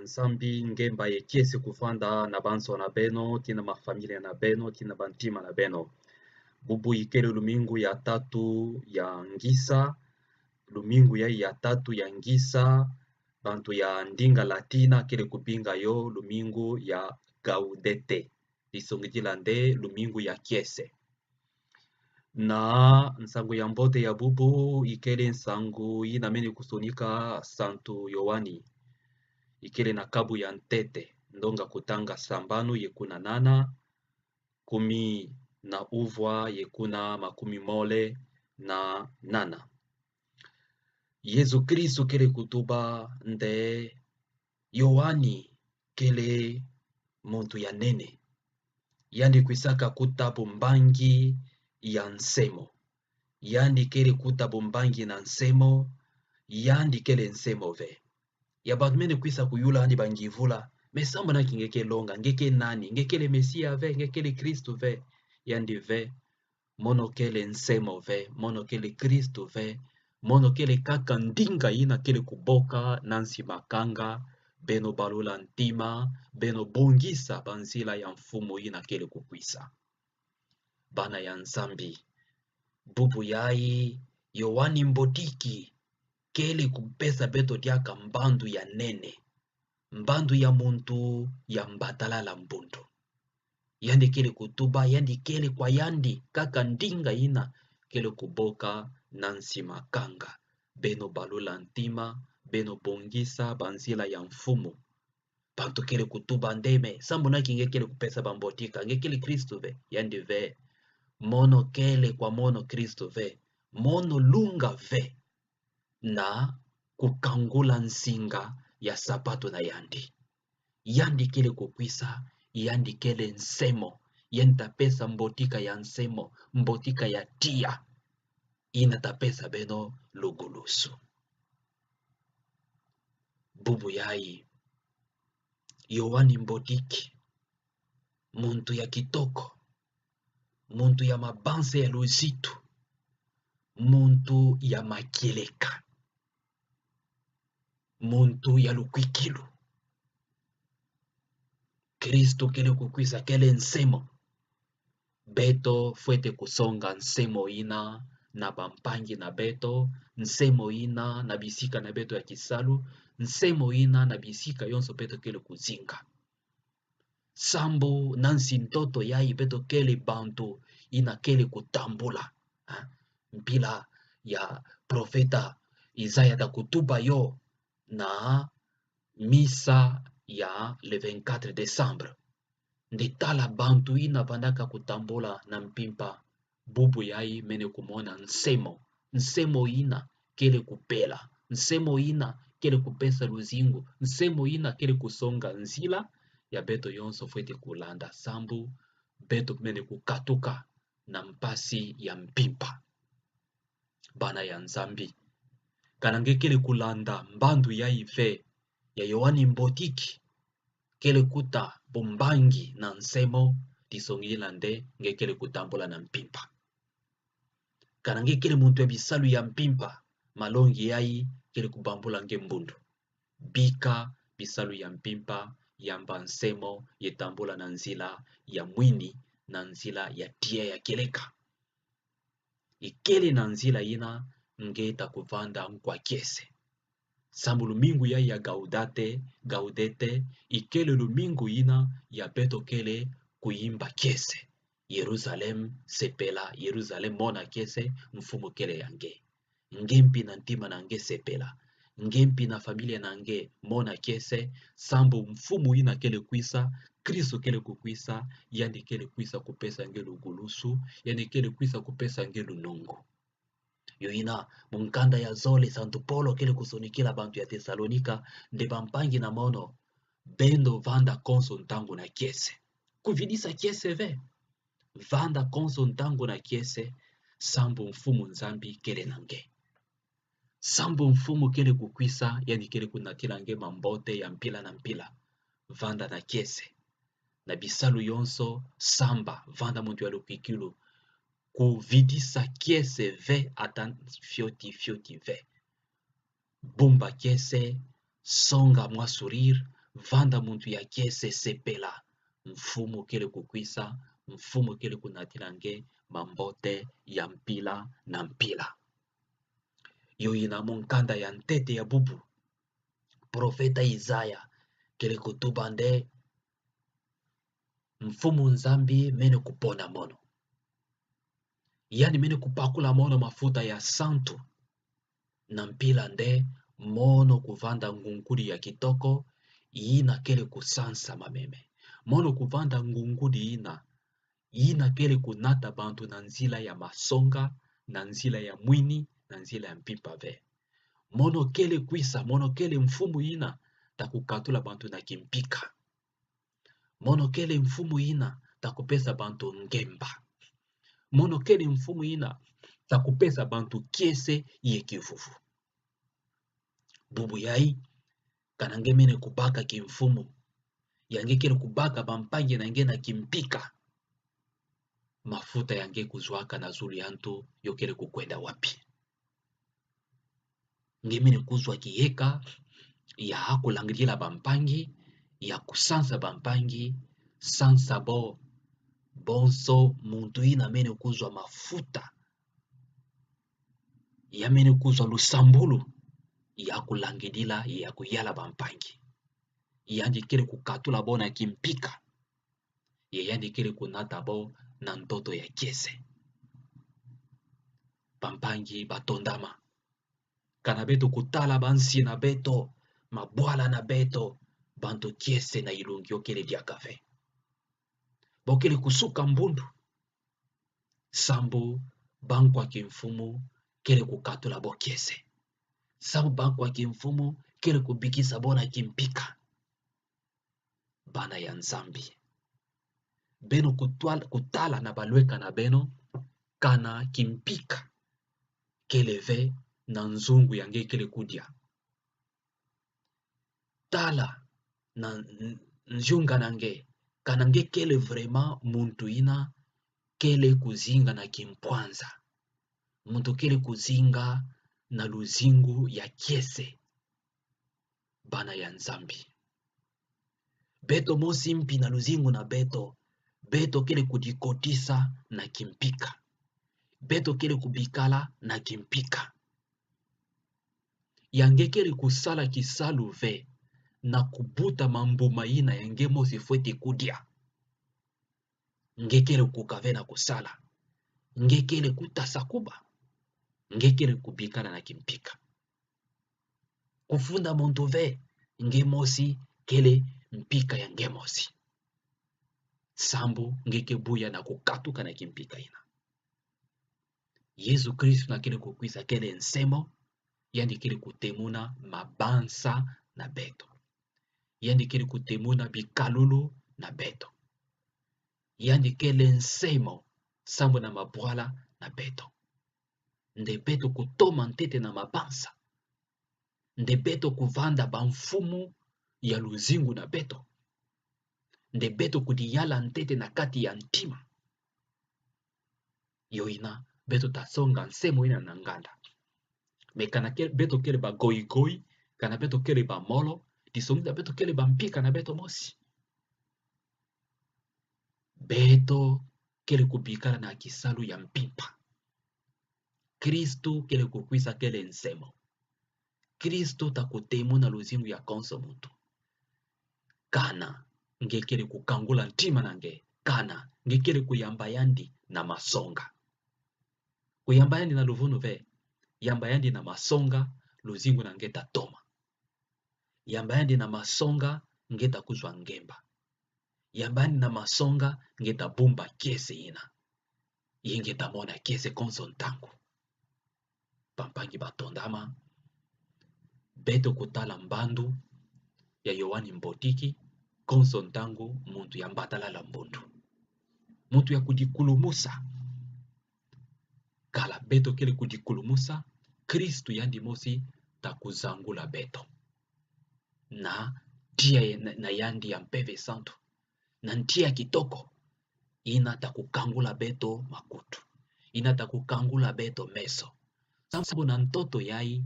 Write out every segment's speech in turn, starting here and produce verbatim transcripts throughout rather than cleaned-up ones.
Nzambi Ngemba ye kiese kufanda na banso na beno, tina mafamilia na beno, tina bantima na beno. Bubu ikele lumingu ya tatu ya ngisa, lumingu ya, ya tatu ya ngisa, bantu ya ndinga Latina kele kubinga yo lumingu ya Gaudete. Disongidila nde lumingu ya kiese. Na nsangu ya mbote ya bubu ikele nsangu ina mene kusonika Santu Yoani. Ikele na kabu ya ntete, ndonga kutanga sambanu ye kuna nana, kumi na uvwa ye kuna makumi mole na nana. Yezu Kristu kele kutuba nde Yoani kele muntu ya nene. Yandi kwisaka kuta bumbangi ya nsemo. Yandi kele kuta bumbangi na nsemo. Yandi kele nsemo ve. Ya bantu mene kwisa kuyula yandi bangivula: Mais sambu na ki nge ke longa, nge ke nani? Nge kele Mesia ve, nge kele Kristu ve? Yandi ve: Mono kele nsemo ve, mono kele Kristu ve, mono kele kaka ndinga ina kele kuboka na nsi makanga. Beno balula ntima, beno bongisa banzila ya mfumu ina kele kukwisa. Bana ya Nzambi, bubu yayi Yoani Mbotiki kele kupesa beto diaka mbandu ya nene, mbandu ya muntu ya mbatalala mbundu. Yandi kele kutuba, yandi kele kwa yandi kaka ndinga ina kele kuboka na nsi makanga. Beno balula ntima, beno bongisa banzila ya mfumu. Bantu kele kutuba nde: Mais sambu na ki nge kele kupesa bambotika, nge kele Kristu ve? Yandi ve: Mono kele kwa mono Kristu ve, mono lunga ve na kukangula nsinga ya sapatu na yandi. Yandi kele kukwisa, yandi kele nsemo, yandi ta pesa mbotika ya nsemo, mbotika ya tiya, ina ta pesa beno lugulusu. Bubu yayi, Yoani Mbotiki, muntu ya kitoko, muntu ya mabanza ya luzitu, muntu ya makieleka, muntu ya lukwikilu. Kristu kele kukwisa, kele nsemo. Beto fwete kusonga nsemo ina na bampangi na beto, nsemo ina na bisika na beto ya kisalu, nsemo ina na bisika yonso beto kele kuzinga. Sambu na nsi ntoto yayi beto kele bantu ina kele kutambula, ha? Mpila ya profeta Isaya ta kutuba yo na misa ya le vingt-quatre décembre. Nde tala bantu ina vandaka kutambula na mpimpa, bubu yayi mene kumona nsemo, nsemo ina kele kupela, nsemo ina kele kupesa luzingu, nsemo ina kele kusonga nzila ya beto yonso fwete kulanda sambu beto mene kukatuka na mpasi ya mpimpa. Bana ya Nzambi, kana nge kele kulanda mbandu yayi ve ya Yoani Mbotiki, kele kuta bumbangi na nsemo, disongidila nde nge kele kutambula na mpimpa. Kana nge kele muntu ya bisalu ya mpimpa, malongi yayi kele kubambula nge mbundu. Bika bisalu ya mpimpa, yamba nsemo, ye tambula na nzila ya mwini, na nzila ya tiya ya kieleka. Ikele na nzila ina nge ta kuvanda nkwa kiese. Sambu lumingu yayi ya Gaudate, Gaudete, ikele lumingu ina ya beto kele kuyimba kiese: Yerusalem sepela, Yerusalem mona kiese, mfumu kele ya nge. Nge mpi na ntima na nge sepela. Nge mpi na familia na nge mona kiese, sambu mfumu ina kele kwisa, Kristu kele kukwisa, yandi kele kwisa kupesa nge lugulusu, yandi kele kwisa kupesa nge lunungu. Yo ina, mukanda ya zole Santu Polo kele kusonikila bantu ya Tesalonika nde: Bampangi na mono, beno vanda konso ntangu na kiese. Kuvidisa kiese ve. Vanda konso ntangu na kiese, sambu Mfumu Nzambi kele na nge. Sambu Mfumu kele kukwisa, yandi kele kunatila nge mambote ya mpila na mpila. Vanda na kiese. Na bisalu yonso, samba, vanda muntu ya lukwikilu. Kuvidisa kiese ve, ata fioti fioti ve. Bumba kiese, songa mwa sourire, vanda muntu ya kiese sepela, mfumu kele kukwisa, mfumu kele kunatila nge mambote ya mpila na mpila. Yo ina mokanda ya ntete ya bubu, profeta Isaya kele kutuba nde, Mfumu Nzambi mene kupona mono. Yandi mene kupakula mono mafuta ya santu. Na mpila nde, mono kuvanda ngungudi ya kitoko, ina kele kusansa mameme. Mono kuvanda ngungudi ina, ina kele kunata bantu na nzila ya masonga, na nzila ya mwini, na nzila ya mpimpa ve. Mono kele kwisa, mono kele mfumu ina ta kukatula bantu na kimpika. Mono kele mfumu ina ta kupesa bantu ngemba. Mono kele mfumu ina ta kupesa bantu kiese ye kivuvu. Bubu yayi, kana nge mene kubaka kimfumu, ya nge kele kubaka bampangi na nge na kimpika, mafuta ya nge kuzuaka na zulu ya ntu yo kele kukwenda wapi? Nge mene kuzwa kiyeka ya kulangidila bampangi, ya kusansa bampangi, sansa bo, bonso muntu ina mene kuzwa mafuta, ya mene kuzwa lusambulu ya kulangidila, ya kuyala bampangi. Yandi kele kukatula bo na kimpika. Ye yandi kele kunata bo na ntoto ya kiese. Bampangi batondama, kana beto kutala bansi na beto, mabwala na beto, bantu kiese na ilungi yo kele diaka ve. Bo kele kusuka mbundu. Sambu bankwa kimfumu kele kukatula bo kiese. Sambu bankwa kimfumu kele kubikisa bo na kimpika. Bana ya Nzambi, beno kutwal-, kutala na balweka na beno, kana kimpika kele ve na nzungu ya nge kele kudia. Tala na n-, nziunga na nge, kana nge kele vraiment muntu ina kele kuzinga na kimpwanza, muntu kele kuzinga na luzingu ya kiese. Bana ya Nzambi, beto mosi mpi na luzingu na beto, beto kele kudikotisa na kimpika. Beto kele kubikala na kimpika. Ya nge kele kusala kisalu ve na kubuta mambu ma ina ya nge mosi fweti kudia, nge kele kuka ve na kusala. Nge kele kuta sakuba. Nge kele kubikala na kimpika. Kufunda muntu ve, nge mosi kele mpika ya nge mosi. Sambu nge ke buya na kukatuka na kimpika ina. Yezu Kristu na kele kukwisa kele nsemo, yandi kele kutemuna mabansa na beto. Yandi kele kutemuna bikalulu na beto. Yandi kele nsemo sambu na mabwala na beto. Nde beto kutoma ntete na mabansa. Nde beto kuvanda bamfumu ya luzingu na beto. Nde beto kudiyala ntete na kati ya ntima. Yo ina, beto tasonga nsemo ina na nganda. Mais kana ke-, beto kele bagoigoi, kana beto kele bamolo, disongisa beto kele bampika na beto mosi. Beto kele kubikala na kisalu ya mpimpa. Kristu kele kukwisa kele nsemo. Kristu takutemuna luzingu ya konso muntu. Kana nge kele kukangula ntima na nge. Kana nge kele kuyamba yandi na masonga. Kuyamba yandi na luvunu ve. Yamba yandi na masonga, luzingu na nge tatoma. Yamba yandi na masonga, nge takuzwa ngemba. Yamba yandi na masonga, nge tabumba kiese ina. Ye nge tamona kiese konso ntangu. Bampangi batondama, beto kutala mbandu ya Yoane Mbotiki, konso ntangu muntu ya mbatalala mbundu. Muntu ya kudikulumusa. Kala beto kele kudikulumusa, Kristu yandi mosi takuzangula beto na tiya na, na yandi ya Mpeve Santu, na tiya kitoko, ina takukangula beto makutu, ina takukangula beto meso. Sambu na ntoto yayi,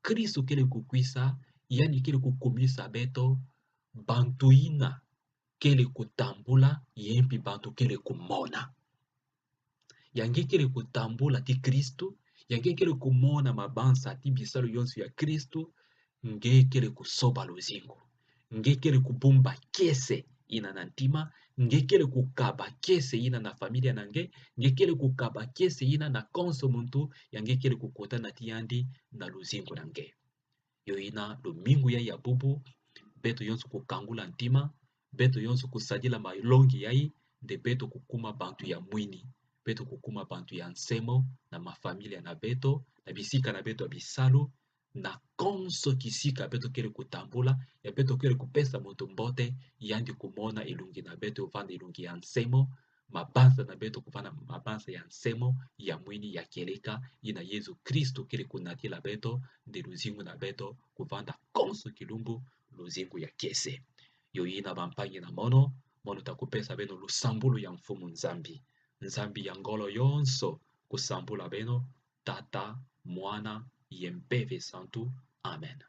Kristu kele kukwisa, yandi kele kukumisa beto bantu ina kele kutambula, ye mpi bantu kele kumona. Ya nge kele kutambula ti Kristu, ya nge kele kumona mabansa ti bisalu yonso ya Kristu, nge kele kusoba luzingu. Nge kele kubumba kiese ina na ntima, nge kele kukaba kiese ina na familia na nge, nge kele kukaba kiese ina na konso muntu, ya nge kele kukutana ti yandi na luzingu na nge. Yo ina lumingu ya ya bubu, beto yonso kukangula ntima, beto yonso kusadila malongi yai, nde beto kukuma bantu ya mwini, beto kukuma bantu ya nsemo, na mafamilia na beto, na bisika na beto ya bisalu, na konso kisika beto kele kutambula, ya beto kele kupesa muntu mbote, yandi kumona elungi na beto, vanda elungi ya nsemo, mabansa na beto kuvanda mabansa ya nsemo, ya mwini, ya kieleka, ina Yezu Kristu kele kunatila beto, nde luzingu na beto kuvanda konso kilumbu luzingu ya kiese. Yo ina bampangi na mono, mono ta kupesa beno lusambulu ya Mfumu Nzambi. Nzambi ya ngolo yonso kusambula beno, Tata, Mwana, ye Mpeve Santu. Amen.